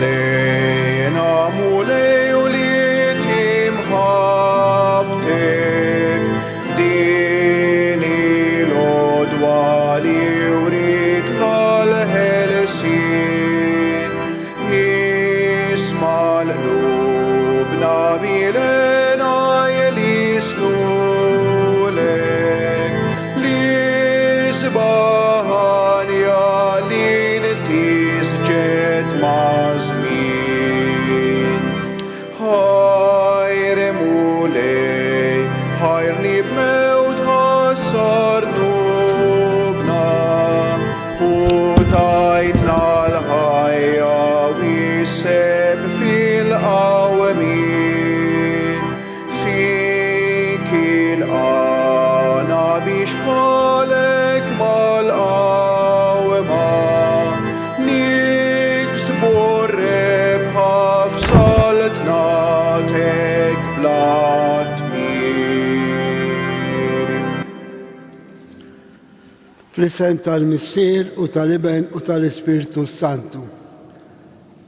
lejna Mulej u li timħabtek f'din il-għodwa li writna l-ħelsien. Isma' l-qlubna milena jelisnulek l-isbaħ għanja li ntisġet maż-żmien. Ħajr Mulej, ħajr li b'mewt ħassar dnubna u tajtna l-ħajja wiseb fil-qawmien. Fik il-għana biex bħalek mal-qawma niksbu r-rebħa f'saltnatek bla tmiem. Fl-isem tal-Missier u tal-Iben u tal-Ispirtu s-Santu.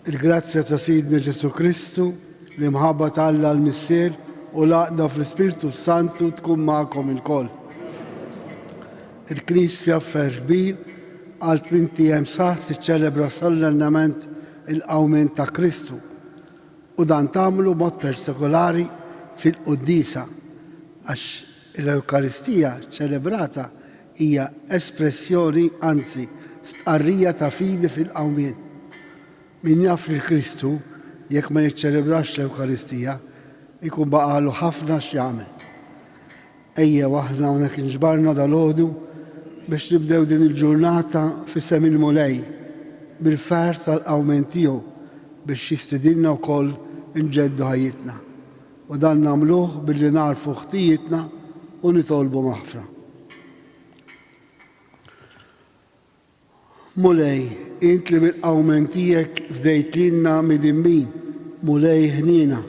Il-grazzja ta' Sidna Ġesù Kristu, l-imħabba ta' Alla l-Missier u l-għaqda fl-Ispirtu s-Santu tkun magħkom ilkoll. Il-Knisja b'ferħ kbir għal tmint ijiem sħaħ tiċċelebra solennement il-qawmien ta' Kristu u dan tagħmlu b'mod partikolari fil-quddiesa għax l-Ewkaristija ċċelebrata hija espressjoni, anzi, stqarrija ta' fidi fil-qawmien. Min jaf lil Kristu, jekk ma jiċċelebrax l-Ewkaristija, ikun baqagħlu ħafna x'jagħmel. Ejjew aħna hawnhekk inġbarna dalgħodu biex nibdew din il-ġurnata f'isem il-Mulej, bil-ferħ tal-qawmien tiegħu biex jistidinna wkoll inġeddu ħajjitna. U dan nagħmluh billi nagħrfu ħtijietna u nitolbu maħfra. Mulej, int li bil-qawmien tiegħek fdejt lilna midinbin, Mulej ħniena.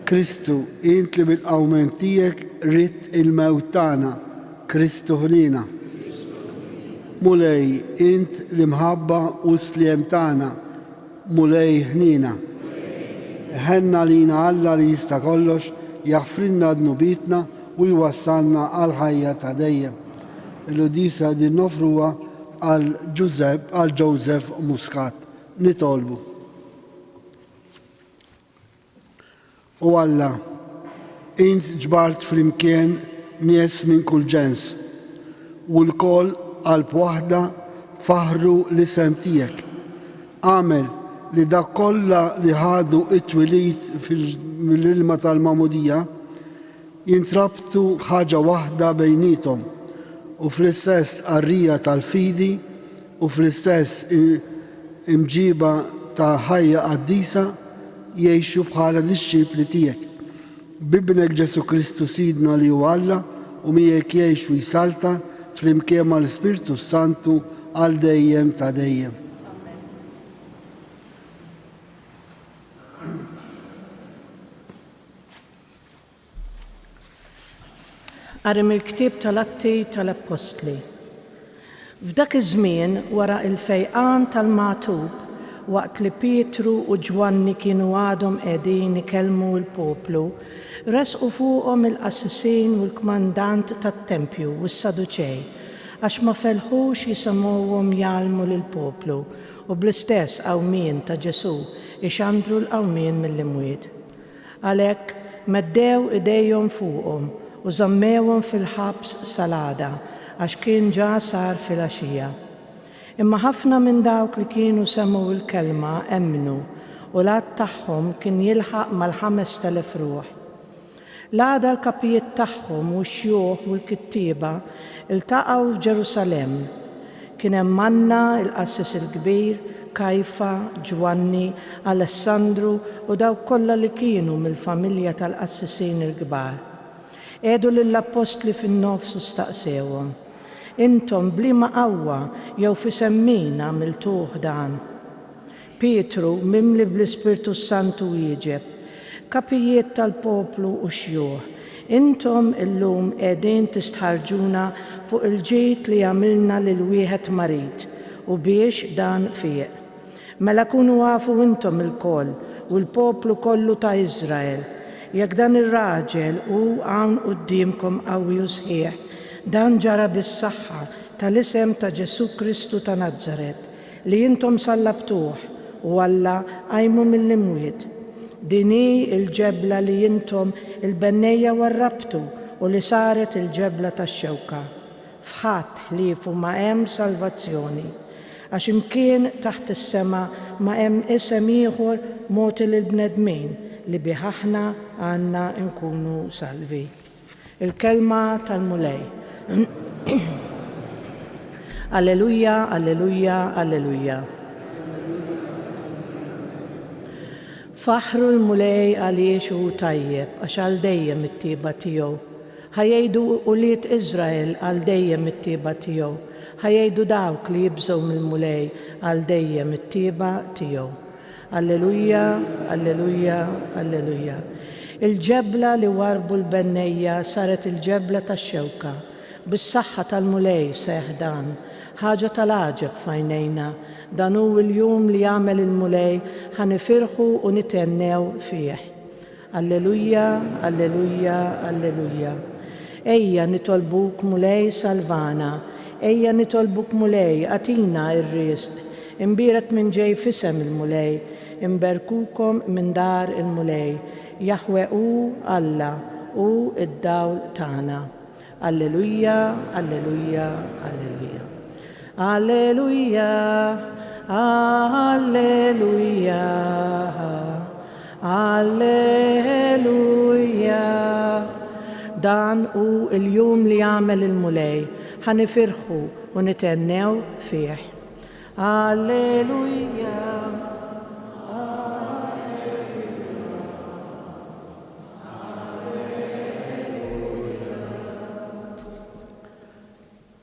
Kristu, int li bil-qawmien tiegħek ridt il-mewt tagħna, Kristu ħniena. Mulej, int l-imħabba u s-sliem tagħna, Mulej ħniena. Iħenn għalina Alla li jista' kollox, jaħfrilna dnubietna u jwassalna għall-ħajja ta' dejjem. Il-quddiesa qegħdin noffruha għal Ġużepp għal Joseph Muscat. Nitolbu. O Alla, int ġbart flimkien nies minn kull ġens, u lkoll qalb waħda faħħru l-isem tiegħek. Agħmel li dawk kollha li ħadu t-twilid mill-ilma tal-magħmudija jintrabtu ħaġa waħda bejniethom u fl-istess stqarrija tal-fidi u fl-istess imġiba ta' ħajja qaddisa jgħixu bħala dixxipli tiegħek. B'Ibnek Ġesù Kristu Sidna li hu Alla u miegħek jgħix u jsaltan flimkien mal-Ispirtu s-Santu għal dejjem ta' dejjem. Qari mill-Ktieb tal-Atti tal-Appostli. F'dak iż-żmien, wara l-fejqan tal-magħtub, waqt li Pietru u Ġwanni kienu għadhom qegħdin ikellmu l-poplu, resqu fuqhom il-qassisin u l-kmandant tat-tempju u s-Saduċej, għax ma felħux jisemgħuhom jgħallmu lill-poplu u bl-istess qawmien ta' Ġesù jxandru l-qawmien mill-imwiet. Għalhekk, meddew idejhom fuqhom u żammewhom fil-ħabs sal-għada, għax kien ġa sar filgħaxija. Imma ħafna minn dawk li kienu semgħu l-kelma emmnu, u l-għadd tagħhom kien jilħaq mal-5000 ruħ. L-għada l-kapijiet tagħhom u x-xjuħ u l-kittieba ltaqgħu f'Ġerusalemm. Kien hemm Anna, il-qassis il-kbir, Kajfa, Ġwanni, Alessandru u dawk kollha li kienu mill-familja tal-qassisin il-kbar. Qiegħdu lill-appostli fin-nofs u staqsewhom, Intom b'liema qawwa jew f'isem min għamiltuh dan? Pietru, mimli bl-Ispirtu s-Santu wieġeb, Kapijiet tal-poplu u xjuħ, intom illum qegħdin tistħarrġuna fuq il-ġid li għamilna lil wieħed marid u biex dan fieq. Mela kunu afu intom ilkoll u l-poplu kollu ta' Iżrael, jekk dan ir-raġel hu hawn quddiemkom qawwi u sħiħ, dan ġara bis-saħħa tal-isem ta' Ġesù Kristu ta' Nazaret, li intom sallabtuh u Alla qajmu mill-imwiet. Din hi l-ġebla li intom il-bennejja warrabtu u li saret il-ġebla tax-xewka. F'ħadd ħliefu ma hemm salvazzjoni, għax imkien taħt is-sema ma hemm isem ieħor mogħti lill-bnedmin li bih aħna għandna nkunu salvi. Il-Kelma tal-Mulej. Alleluja, alleluja, alleluja. Faħħru l-Mulej għaliex hu tajjeb, għax għal dejjem it-tjieba tiegħu. Ħa jgħidu ulied Iżrael għal dejjem it-tjieba tiegħu, ħa jgħidu dawk li jibżgħu mill-Mulej għal dejjem it-tjieba tiegħu. Alleluja, alleluja, alleluja. Il-ġebla li warrbu l-bennejja saret il-ġebla tax-xewka. Bis-saħħa tal-Mulej seħħ dan, ħaġa tal-għaġeb f'għajnejna. Dan hu l-jum li għamel il-Mulej, ħa nifirħu u nithennew fih. Alleluja, alleluja, alleluja. Ejja nitolbuk Mulej salvana, ejja nitolbuk Mulej agħtina r-riżq, imbierek min ġej f'isem il-Mulej, inberkukom minn dar il-Mulej, Jahwe hu Alla, hu d-dawl tagħna. Alleluja, alleluja, alleluja. Alleluja, alleluja, alleluja. Dan hu l-jum li għamel il-Mulej, ħa nifirħu u nithennew fih. Alleluja.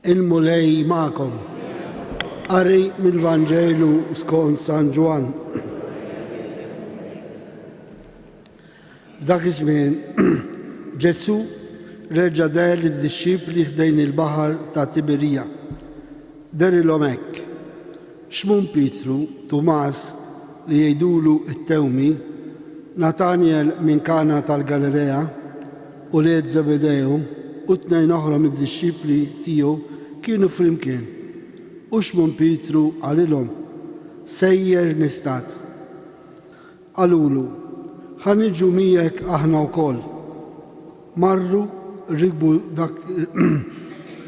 Il-Mulej magħkom. Qari mill-Vanġelu skont San Ġwann. F'dak iż-żmien Ġesù reġa' deher lid-dixxipli ħdejn il-baħar ta' Tiberija. Dehrilhom hekk, Xmun Pietru, Tumas, li jgħidulu t-Tewmi, Natanjel minn Kana tal-Galilea, ulied Żebedew, u tnejn oħra mid-dixxipli tiegħu kienu flimkien. U Xmun Pietru qalilhom, Sejjer nistad. Qalulu, Ħa niġu miegħek aħna wkoll. Marru, rikbu dak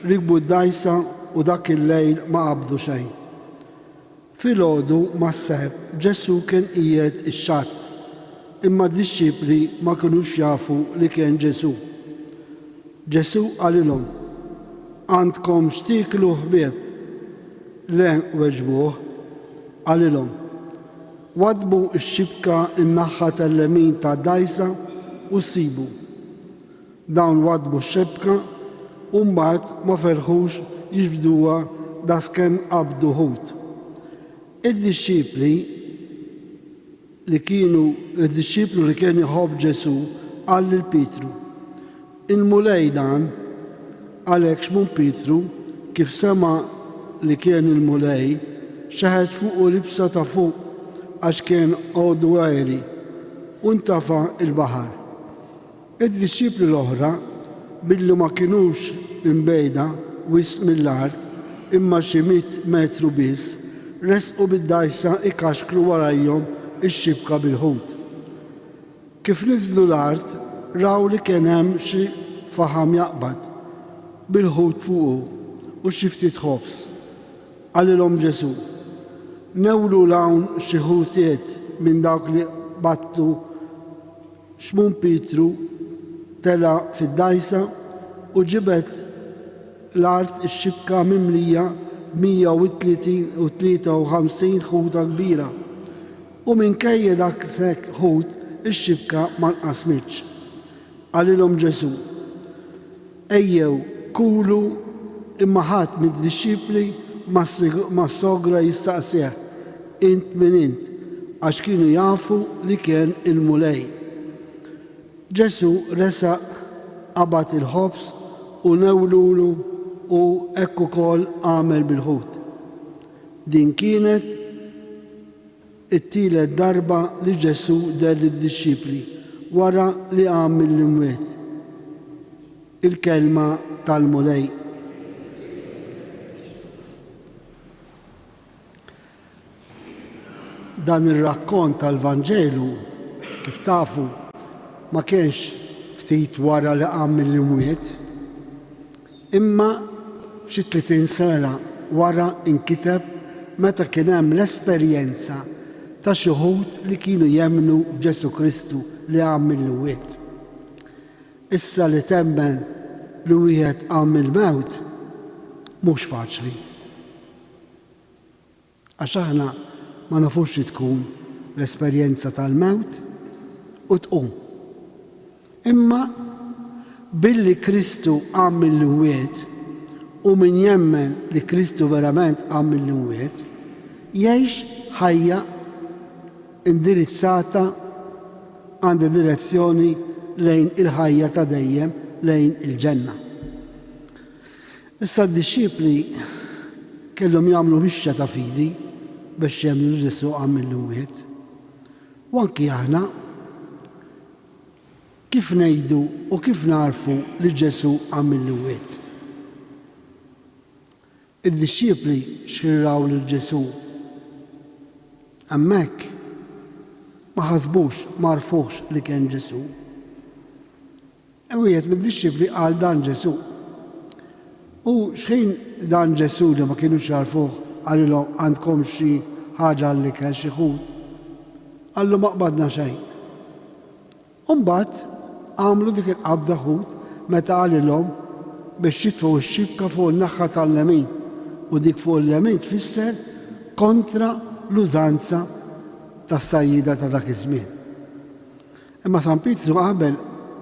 rikbu d-dgħajsa u dak il-lejl ma qabdu xejn. Filgħodu mas-sebħ Ġesù kien qiegħed ix-xatt, imma d-dixxipli ma kinux jafu li kien Ġesù. Ġesù qalilhom, Għandkom x'tieklu ħbieb? Le, weġbuh. Qalilhom, Waddbu x-xibka n-naħa tal-lemin tad-dgħajsa u ssibu. Dawn waddbu x-xibka u mbagħad ma felħux jiġbduha daqskemm qabdu ħut. Id-dixxipli li kienu id-dixxiplu li kien iħobb Ġesù qal lil Pietru, Il-Mulej dan! Għalhekk Xmun Pietru, kif sema' li kien il-Mulej, xeħet fuqu libsa ta' fuq għax kien għodu għeri, u ntafa' l-baħar. Id-dixxipli l-oħra, billi ma kinux imbiegħda wisq mill-art, imma xi mitt metru biss, resqu bid-dgħajsa jkaxkru warajhom ix-xibka bil-ħut. Kif niżlu l-art, raw li kien hemm xi faħam jaqbad, bil-ħut fuqu, u xi ftit ħobż. Qalilhom Ġesù, Newlu 'l hawn xi ħutiet minn dawk li qbadtu. Xmun Pietru tela' fid-dgħajsa u ġibed l-art ix-xibka mimlija b'153 ħuta kbira. U minkejja daqshekk ħut, ix-xibka ma nqasmitx. Qalilhom Ġesù, Ejjew, kulu Imma ħadd mid-dixxipli ma ssogra jistaqsih, Int min int? Għax kienu jafu li kien il-Mulej. Ġesù resaq, qabad il-ħobż u newlulu u hekk ukoll għamel bil-ħut. Din kienet. It-tielet darba li Ġesù deher lid-dixxipli wara li qam mill-imwiet. Il-Kelma tal-Mulej. Dan ir-rakkont tal-Vanġelu, kif tafu, ma kienx ftit wara li qam mill-imwiet, imma xi 30 sena wara nkiteb meta kien hemm l-esperjenza ta' xi wħud li kienu jemmnu f'Ġesù Kristu li qam mill-imwiet. Issa li temmen li wieħed qam mill-mewt mhux faċli. Għax aħna ma nafux xi tkun l-esperjenza tal-mewt u tqum. Imma billi Kristu qam mill-imwiet u min jemmen li Kristu verament qam mill-imwiet, jgħix ħajja indirizzata għandha direzzjoni lejn il-ħajja ta' dejjem, lejn il-ġenna. Issa d-dixxipli kellhom jagħmlu mixja ta' fidi biex jemmnu li Ġesù qam mill-imwiet. U anki aħna kif ngħidu u kif nagħrfu li Ġesù qam mill-imwiet? Id-dixxipli x'ħin raw lil Ġesù hemmhekk ma ħasbux, ma għarfuhx li kien Ġesù. Wieħed mid-dixxipli qal dan Ġesù. U x'ħin dan Ġesù li ma kinux jagħrfuh qalilhom għandkom xi ħaġa għall-ikel xi ħut, qallu ma qbadna xejn. U mbagħad għamlu dik il-qabda ħut meta qalilhom biex jitfgħu x-xibka fuq in-naħa tal-lemin u dik fuq il-lemin tfisser kontra l-użanza tas-sajjieda ta' dak iż-żmien. Imma San Pietru qabel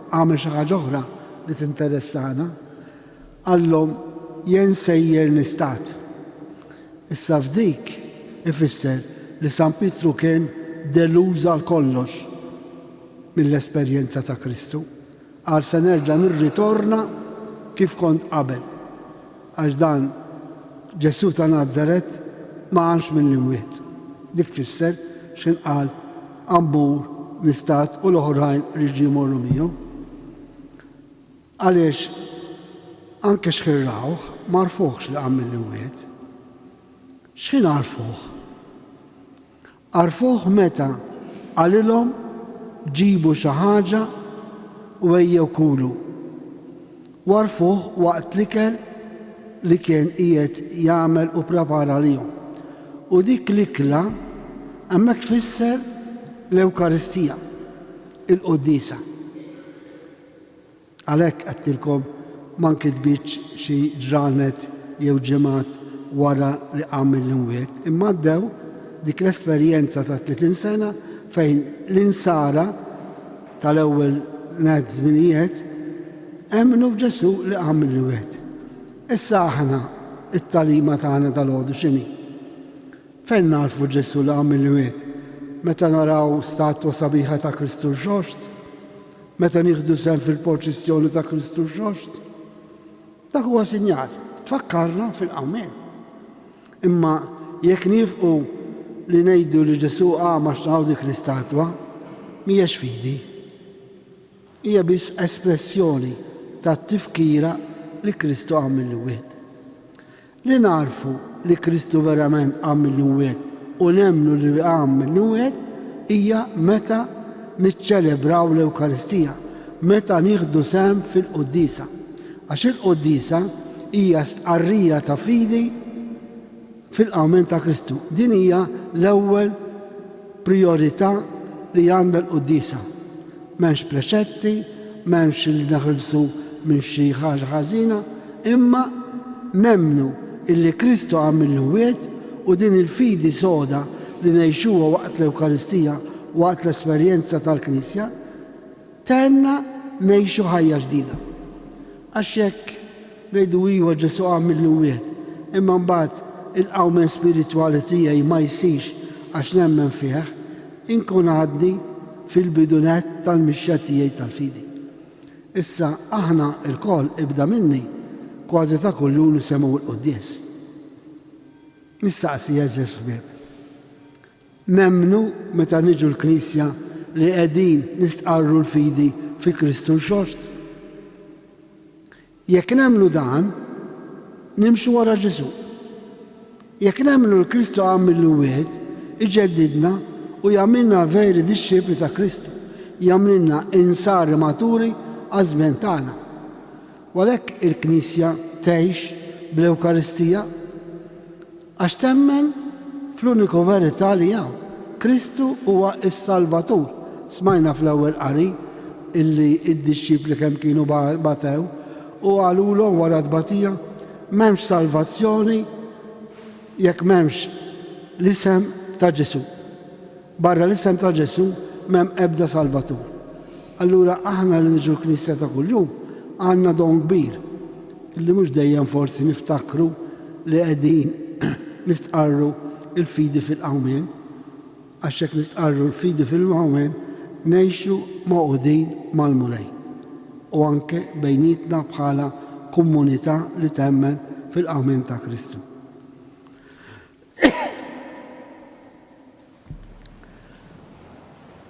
għamel xi ħaġa oħra li tinteressana. Qallhom, Jien sejjer nistad. Issa f'dik ifisser li San Pietru kien deluż għal kollox mill-esperjenza ta' Kristu. Qal se nerġa' nirritorna kif kont qabel. Għax dan Ġesù ta' Nazaret ma qamx mill-imwiet. Dik tfisser x'kien qal Għammur nistad u l-oħrajn riedu jmorru miegħu. Għaliex anke x'ħin rawh m'għarfuhx li qam mill-imwiet. X'ħin għarfuh? Għarfuh meta qalilhom ġibu xi ħaġa u ejjew kulu. U għarfuh waqt l-ikel li kien qiegħed jagħmel u pprepara għalihom. U dik l-ikla hemmhekk tfisser l-Ewkaristija, il-quddiesa. Għalhekk għedtilkom ma nkitbitx xi ġranet jew ġimgħat wara li qam mill-imwiet, imma għaddew dik l-esperjenza ta' 30 sena fejn l-insara tal-ewwel nett żminijiet emmnu f'Ġesù li qam mill-imwiet. Issa aħna t-tagħlima tagħna dalgħodu x'inhi? Fejn nagħrfu Ġesù li qam mill-imwiet? Meta naraw statwa sabiħa ta' Kristu Rxoxt? Meta nieħdu sehem fil-porċissjoni ta' Kristu Rxoxt? Dak huwa sinjal, tfakkarna fil-qawmien. Imma jekk niefqu li ngħidu li Ġesù qam għax naraw dik l-istatwa, mhijiex fidi. Hija biss espressjoni ta' tifkira li Kristu qam mill-imwiet. Li nagħrfu li Kristu verament qam mill-imwiet u nemmnu li qam mill-imwiet hija meta niċċelebraw l-Ewkaristija, meta nieħdu sehem fil-quddiesa. Għax il-quddiesa hija stqarrija ta' fidi fil-qawmien ta' Kristu. Din hija l-ewwel prijorità li għandha l-quddiesa. M'hemmx preċetti, m'hemmx li neħilsu minn xi ħaġa ħażina, imma nemmnu illi Kristu qam mill-imwiet u din il-fidi soda li ngħixuha waqt l-Ewkaristija, waqt l-esperjenza tal-Knisja, tgħinna ngħixu ħajja ġdida. Għax jekk ngħidu iva Ġesù qam mill-imwiet, imma mbagħad il-qawmien spiritwali tiegħi ma jsirx għax nemmen fih, inkun għadni fil-bidu nett tal-mixja tiegħi tal-fidi. Issa aħna lkoll, ibda minni, kważi ta' kuljum nisemgħu l-quddies. Nistaqsi għeżież ħbieb. Nemmnu meta niġu l-knisja li qegħdin nistqarru l-fidi fi Kristu Rxoxt? Jekk nemmnu dan, nimxu wara Ġesù. Jekk nemmnu li Kristu qam mill-imwiet, iġeddidna u jagħmilna veri dixxipli ta' Kristu, jagħmlilna insari maturi għaż-żmien tagħna. U għalhekk il-Knisja tgħix bl-Ewkaristija. Għax temmen fl-uniku verità li hawn, Kristu huwa s-Salvatur. Smajna fl-ewwel qari illi d-dixxipli kemm kienu batew u qalulhom wara t-tbatija, M'hemmx salvazzjoni jekk m'hemmx l-isem ta' Ġesù. Barra l-isem ta' Ġesù m'hemm ebda salvatur. Allura aħna li niġu l-knisja ta' kuljum għandna don kbir li mhux dejjem forsi niftakru li qegħdin nistqarru l-fidi fil-qawmien. Għax jekk nistqarru l-fidi fil-qawmien ngħixu magħqudin mal-Mulej u anke bejnietna bħala komunità li temmen fil-qawmien ta' Kristu.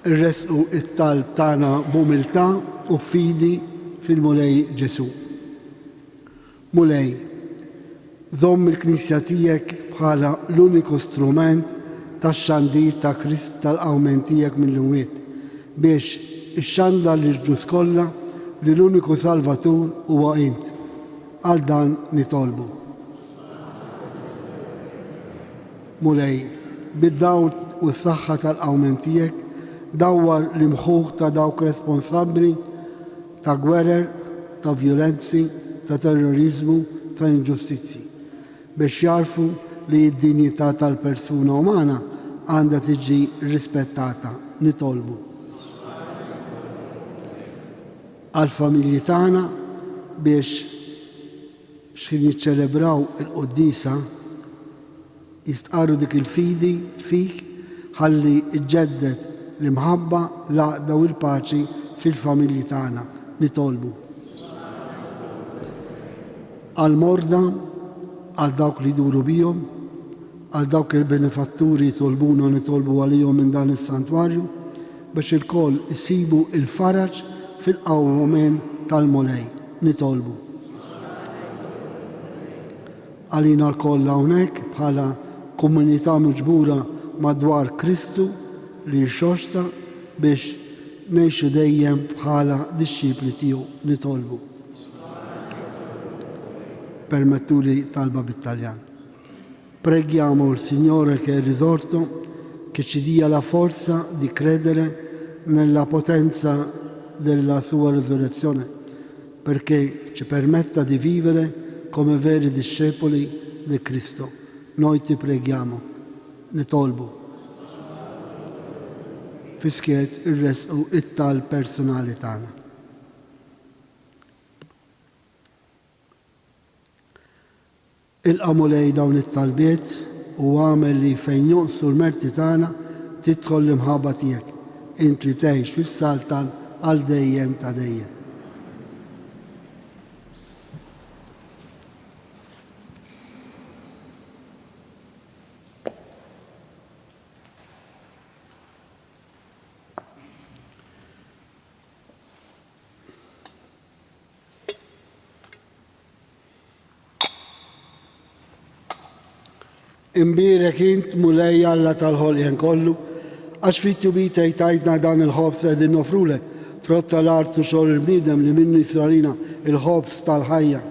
Irressqu t-talb tagħna b'umiltà u fidi fil-Mulej Ġesù. Mulej, żomm il-Knisja tiegħek bħala l-uniku strument tax-xandir ta' Krist tal-qawmien tiegħek mill-imwiet, biex ixxandar lill-ġnus kollha li l-uniku Salvatur huwa int. Għal dan nitolbu. Mulej, bid-dawl u s-saħħa tal-qawmien tiegħek, dawwar l-imħuħ ta' dawk responsabbli ta' gwerer, ta' vjolenzi, ta' terroriżmu, ta' inġustizzji, biex jagħrfu li d-dinjità tal-persuna umana għandha tiġi rispettata. Nitolbu. Għall-familji tagħna biex x'ħin jiċċelebraw il-quddiesa jistqarru dik il-fidi fik ħalli ġġedded l-imħabba, l-għaqda u l-paċi fil-familji tagħna. Nitolbu. Għall-morda, għal dawk li jduru bihom, għal dawk il-benefatturi jitolbuna nitolbu għalihom minn dan is-santwarju, biex ilkoll isibu l-faraġ fil-qawmien tal-Mulej. Nitolbu. Għalina lkoll hawnhekk bħala komunità miġbura madwar Kristu li rxoxta biex ngħixu dejjem bħala dixxipli tiegħu. Nitolbu. Permettuli talba bit-Taljan. Preghiamo il Signore che è risorto che ci dia la forza di credere nella potenza della sua risurrezione, perché ci permetta di vivere come veri discepoli di Cristo. Noi ti preghiamo. Nitolbu. Fis-skiet irressqu it-talb personali tagħna. Ilqa' Mulej dawn it-talbiet u agħmel li fejn jonqsu l-merti tagħna tidħol l-imħabba tiegħek, int li tgħix fis-saltan għal dejjem ta' dejjem. Imbierek int, Mulej Alla tal-ħolqien kollu, għax fit-tjubitek tajtna dan il-ħobż li qegħdin noffrulek, frott tal-art u xogħol il-bniedem li minnu jsir għalina l-ħobż tal-ħajja.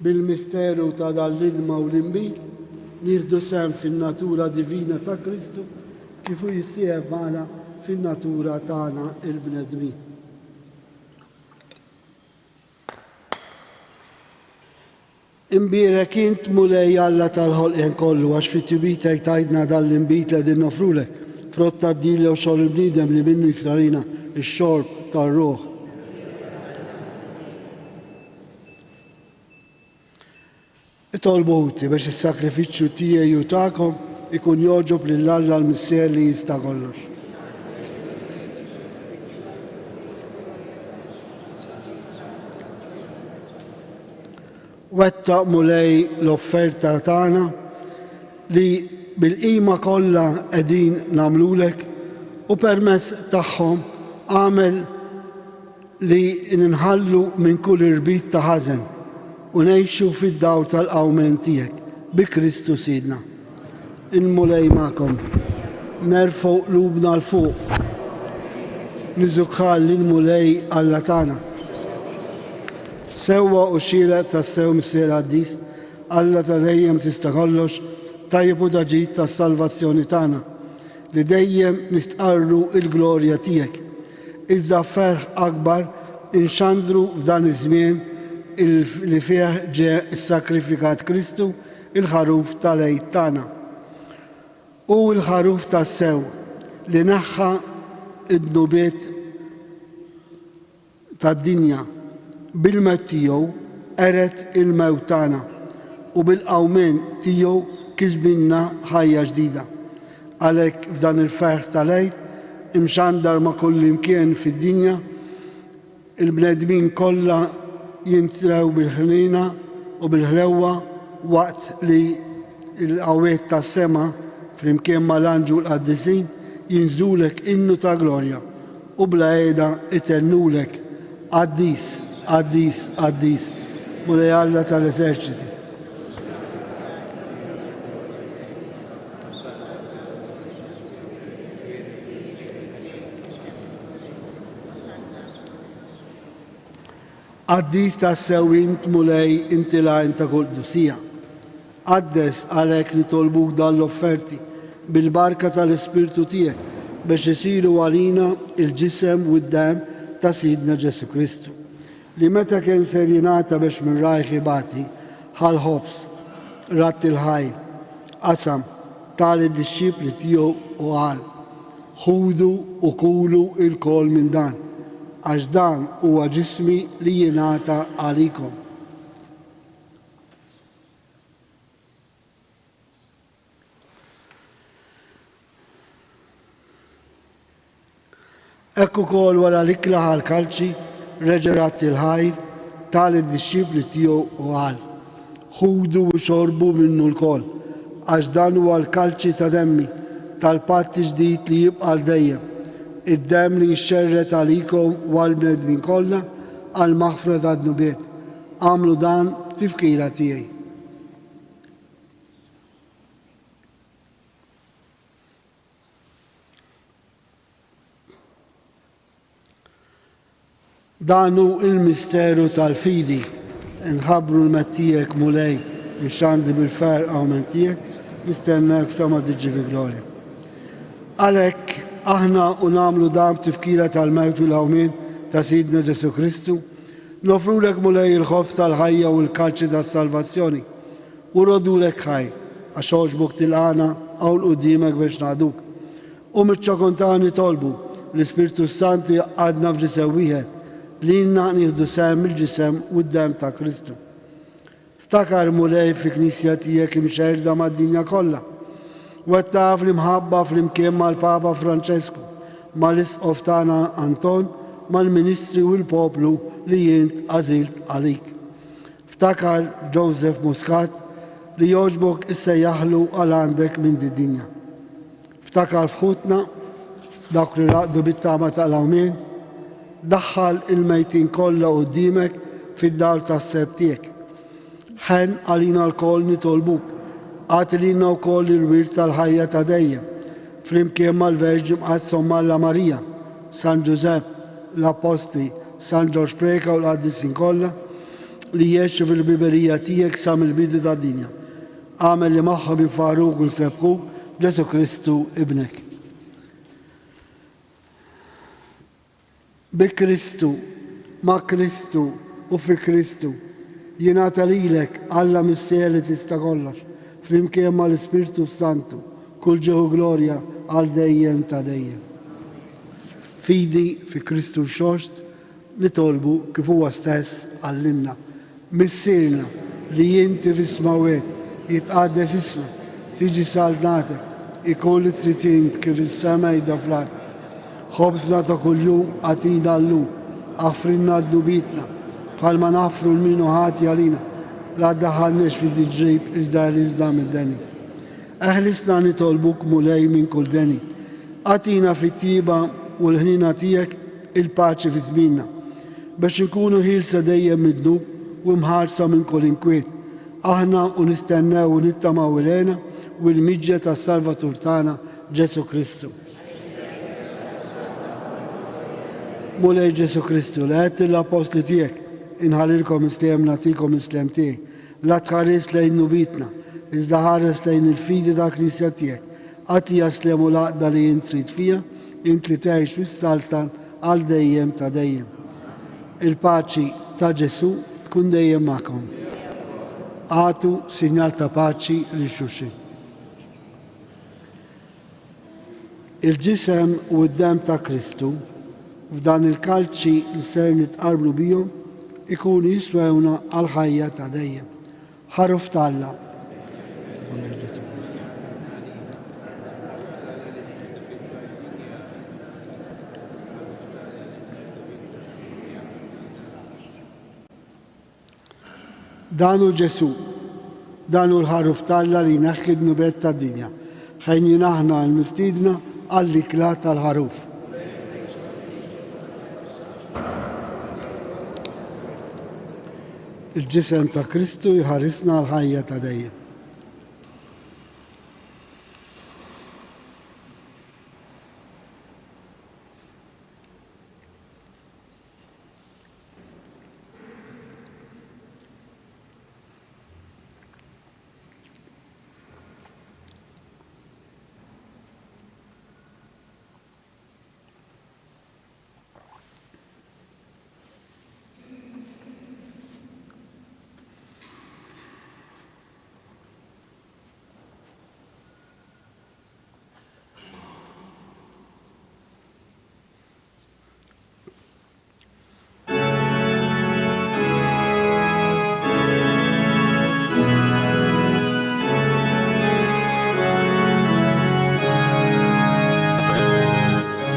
Bil-misteru ta' dan l-ilma u l-inbid, nieħdu sehem fin-natura divina ta' Kristu kif hu jissieħeb magħna fin-natura tagħna l-bnedmin. Imbierek int, Mulej Alla tal-ħolqien kollu, għax fi tjubitek tajtna dan l-inbid li qegħdin noffrulek, frott tad-dil jew xogħol il-bniedem li minnu jsir għalina x-xorb tar-ruħ. Itolbu ħuti biex is-sagrifiċċju tiegħi u tagħkom ikun jogħġob lil Alla l-Missier li jista' kollox. Wettaq Mulej l-offerta tagħna li bil-qima kollha qegħdin nagħmlulek u permezz tagħhom agħmel li ninħallu minn kull irbit ta' ħażen u ngħixu fid-dawl tal-qawmien tiegħek bi Kristu Sidna. Il-Mulej magħkom. Nerfgħu qlubna 'l fuq. Niżukħal lill-Mulej Alla tagħna. Sewwa u xieraq tassew Missier Qaddis, Alla ta' dejjem tista' kollox, tajjeb u ta' ġid tas-salvazzjoni tagħna, li dejjem nistqarru l-glorja tiegħek. Iżda b'ferħ akbar inxandru f'dan iż-żmien li fih ġie ssakrifikat Kristu, il-Ħaruf tal-Għid tagħna. Hu l-Ħaruf tassew li neħħa d-dnubiet tad-dinja. Bil-mewt tiegħu qered il-mewt tagħna u bil-qawmien tiegħu kisbilna ħajja ġdida. Għalhekk f'dan il-ferħ tal-Għid imxandar ma' kullimkien fid-dinja, Il-bnedmin kollha jintrew bil-ħniena u bil-ħlewwa waqt li l-qawwiet tas-sema flimkien ma' l-anġli u l-qaddisin jinżlulek innu ta' glorja u bla heda itennulek, Qaddis, qaddis, qaddis, Mulej Alla ta' l-eżerċiti. Qaddis tassew int, Mulej, inti l-għajn ta' kull qdusija. Qaddes għalhekk nitolbuk dan l-offerti bil-barka tal-Ispirtu tiegħek biex isiru għalina l-ġisem u d-demm ta' Sidna Ġesù Kristu, li meta kien ser jingħata biex minn rajh ibati, ħa l-ħobż, radd il-ħajr, qasam, ta lid-dixxipli tiegħu u qal, Ħudu u kulu lkoll minn dan, għax dan huwa ġismi li jingħata għalikom. Hekk ukoll wara l-ikla ħa l-kalċi, reġa' radd il-ħajr, ta lid-dixxipli tiegħu u qal, Ħudu u xorbu minnu lkoll, għax dan huwa l-kalċi ta' demmi, tal-patt ġdid li jibqa' għal dejjem, id-demm li jixxerred għalikom u għall-bnedmin kollha għall-maħfra tad-dnubiet. Agħmlu dan b'tifkira tiegħi. Dan hu l-misteru tal-fidi. Inħabbru l-mewt tiegħek, Mulej, inxandru bil-ferħ qawmien tiegħek, nistennewk sa ma tiġi fi glorja. Għalhekk, aħna u nagħmlu dan b'tifkira tal-mewt u l-qawmien ta' Sidna Ġesù Kristu, nofrulek, Mulej, il-ħobż tal-ħajja u l-kalċi tas-salvazzjoni, u rroddulek ħajr, għax għoġbok tilqagħna hawn quddiemek biex naqduk. U miċ-ċokon tagħna nitolbu l-Ispirtu s-Santu jgħaqqadna f'ġisem wieħed, lilna nieħdu sehem mill-ġisem u d-demm ta' Kristu. Ftakar, Mulej, fil-Knisja tiegħek imxerrda mad-dinja kollha. Wettaqha fl-imħabba flimkien mal-Papa Franċesku, mal-Isqof tagħna Anton, mal-ministri u l-poplu li int għażilt għalik. Ftakar f'Joseph Muscat li jogħġbok issejjaħlu għal għandek minn did-dinja. Ftakar f'ħutna, dawk li raqdu bit-tama tal-qawmien, daħħal il-mejtin kollha quddiemek fid-dawl tas-serp tiegħek. Ħenn għalina lkoll nitolbuk, agħti lilna wkoll il-wirt tal-ħajja ta' dejjem, flimkien mal-Verġni Mqaddsa Omm Alla Marija, San Ġużepp, l-Appostli, San Ġorġ Preca u l-qaddisin kollha li għexu fil-ħbiberija tiegħek sa mill-bidu tad-dinja. Agħmel li magħhom infaħruk u nsebbħuk Ġesù Kristu Ibnek. Bi Kristu, ma' Kristu u fi Kristu, jingħata lilek, Alla Missier li tista' kollox, flimkien mal-Ispirtu s-Santu, kull ġieħ u glorja għal dejjem ta' dejjem. Fidi fi Kristu Rxoxt, Nitolbu kif huwa stess għallimna. Missierna, li inti fis-smewwiet, jitqaddes ismek, tiġi saltnatek, ikun li trid int kif fis-sema jda fl-art. Ħobżna ta' kuljum agħtina llum, aħfrilna dnubietna, bħalma naħfru 'l min hu ħati għalina. La ddaħħalniex fi tiġrib iżda eħlisna mid-deni. Eħlisna nitolbuk Mulej minn kull deni. Agħtina fit-tjieba u l-ħniena tiegħek il-paċi fi żmienna, biex inkunu ħielsa dejjem mid-dnub u mħarsa minn kull inkwiet, aħna u nistennew u nittamaw il-hena u l-miġja tas-Salvatur tagħna Ġesù Kristu. Mulej Ġesù Kristu, li għedt lill-appostli tiegħek, Inħallilkom is-sliem nagħtikom is-sliem tiegħi, la tħares lejn dnubietna, iżda ħares lejn il-fidi tal-Knisja tiegħek. Agħtiha s-sliem u l-għaqda li int trid fiha, int li tgħix u ssaltan għal dejjem ta' dejjem. Il-paċi ta' Ġesù tkun dejjem magħkom. Agħtu sinjal ta' paċi lil xulxin. Il-ġisem u d-demm ta' Kristu, f'dan il-kalċi li ser nitqarbnu bihom, ikunu jiswewna għall-ħajja ta' dejjem. Ħaruf ta' Alla. Dan hu Ġesù. Dan hu l-Ħaruf t'Alla li jneħħi d-dnubiet tad-dinja. Ħenjin aħna l-mistiedna għall-ikla tal-Ħaruf. Il-ġisem ta' Kristu jħarisna għall-ħajja ta' dejjem.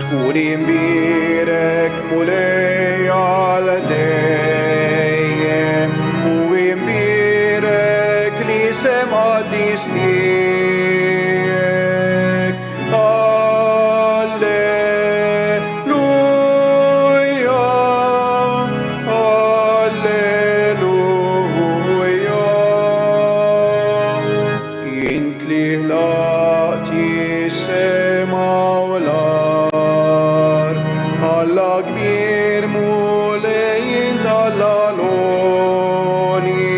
Tkun imbierek Mulej għal dejjem u imbierek l-isem qaddis tiegħek. Alleluja, Alleluja. Int li ħlaqt is-sema u l-art, Alla kbir Mulej int Alla l-għoli,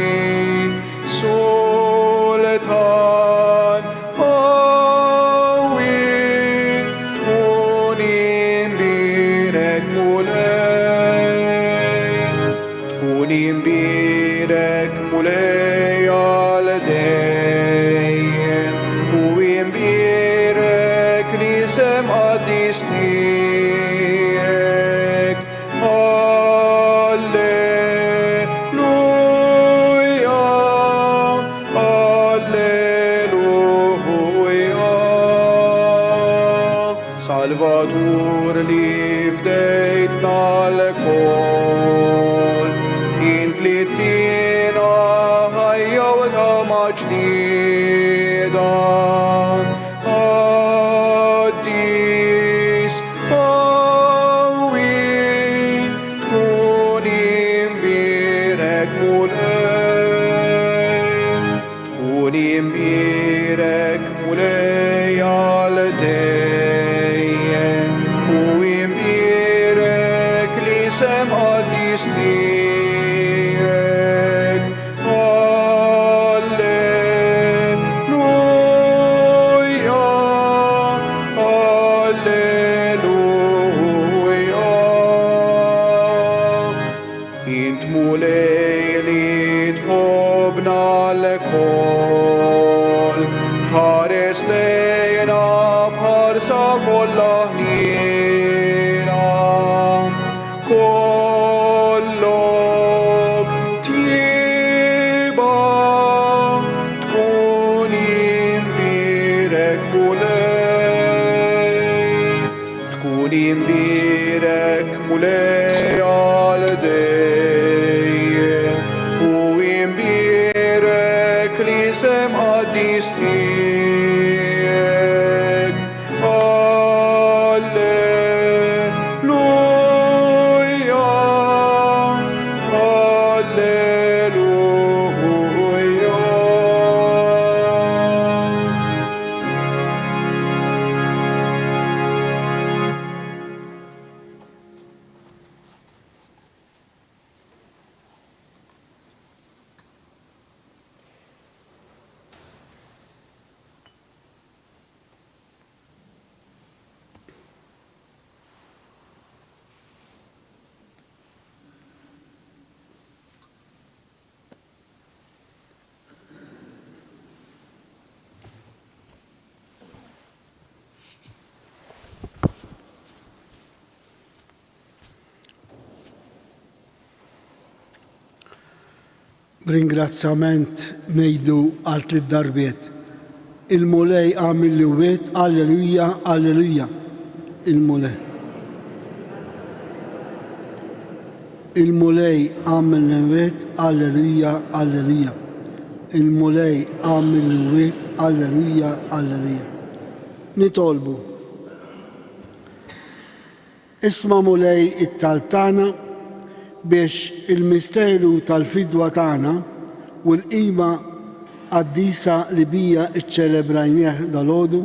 Sultan Qawwi tkun imbierek Mulej, tkun imbierek Mulej għal dejjem, u imbierek l-isem qaddis tiegħek. Alleluja, Alleluja. Salvatur li fdejtna lkoll, int li tina ħajja u tama ġdida. Qaddis, qawwi, tkun imbierek Mulej, tkun imbierek Mulej għal dejjem, u imbierek l-isem qaddis tiegħek. Alleluja, Alleluja. Int Mulej li tħobbna lkoll, ħares lejna b'ħarsa kollha ħniena. Kollok tjieba tkun imbierek Mulej, tkun imbierek Mulej għal dejjem, u imbierek. B'ringrazzjament ngħidu għal tliet darbiet, Il-Mulej għamilli wied, Alleluja, Alleluja. Il-Mulej. Il-Mulej għamilli wied, Alleluja, Alleluja. Il-Mulej għamilli wied, Alleluja, Alleluja. Nitolbu. Isma' Mulej it-talb tagħna biex il-misteru tal-fidwa tagħna u l-qima qaddisa li bija ċċelebrajnieh dalgħodu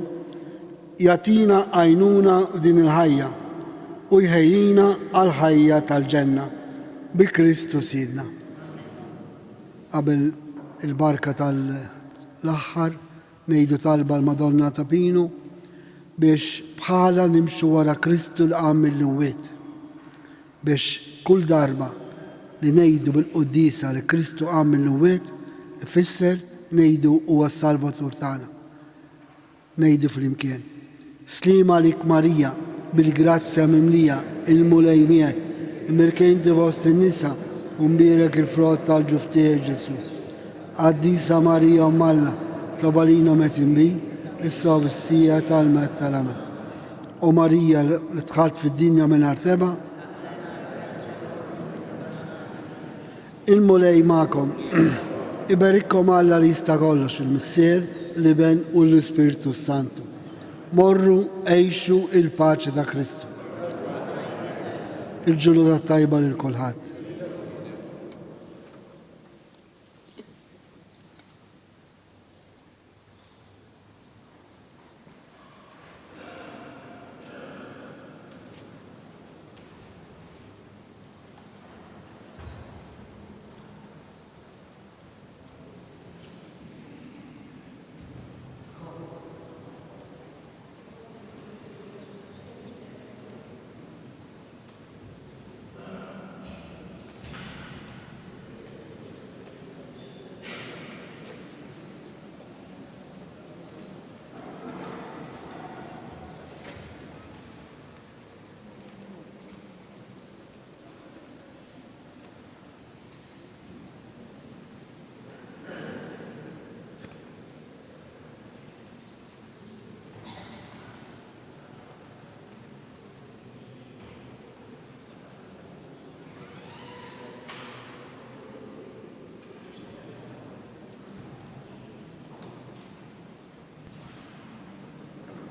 jagħtina għajnuna f'din il-ħajja u jħejjina għall-ħajja tal-ġenna bi Kristu Sidna. Qabel il-barka tal-aħħar Ngħidu talba l-Madonna ta' Pinu biex bħalha nimxu wara Kristu li qam mill-imwiet. Biex kull darba li ngħidu bil-quddiesa li Kristu qam mill-imwiet ifisser ngħidu huwa s-Salvatur tagħna. Ngħidu flimkien. Sliem għalik Marija, bil-grazzja mimlija, il-Mulej miegħek, imbierka inti fost in-nisa, u mbierek il-frott tal-ġuf tiegħek Ġesù. Qaddisa Marija Omm Alla, itlob għalina medinbin, issa u fis-siegħa tal-mewt tagħna. Amen. O Marija li dħalt fid-dinja mingħajr tebgħa, Il-Mulej magħkom. Iberikkom Alla li jista' kollox, il-Missier, l-Iben u l-Ispirtu s-Santu. Morru għixu il-paċi ta' Kristu. Il-ġurnata t-tajba lil kulħadd.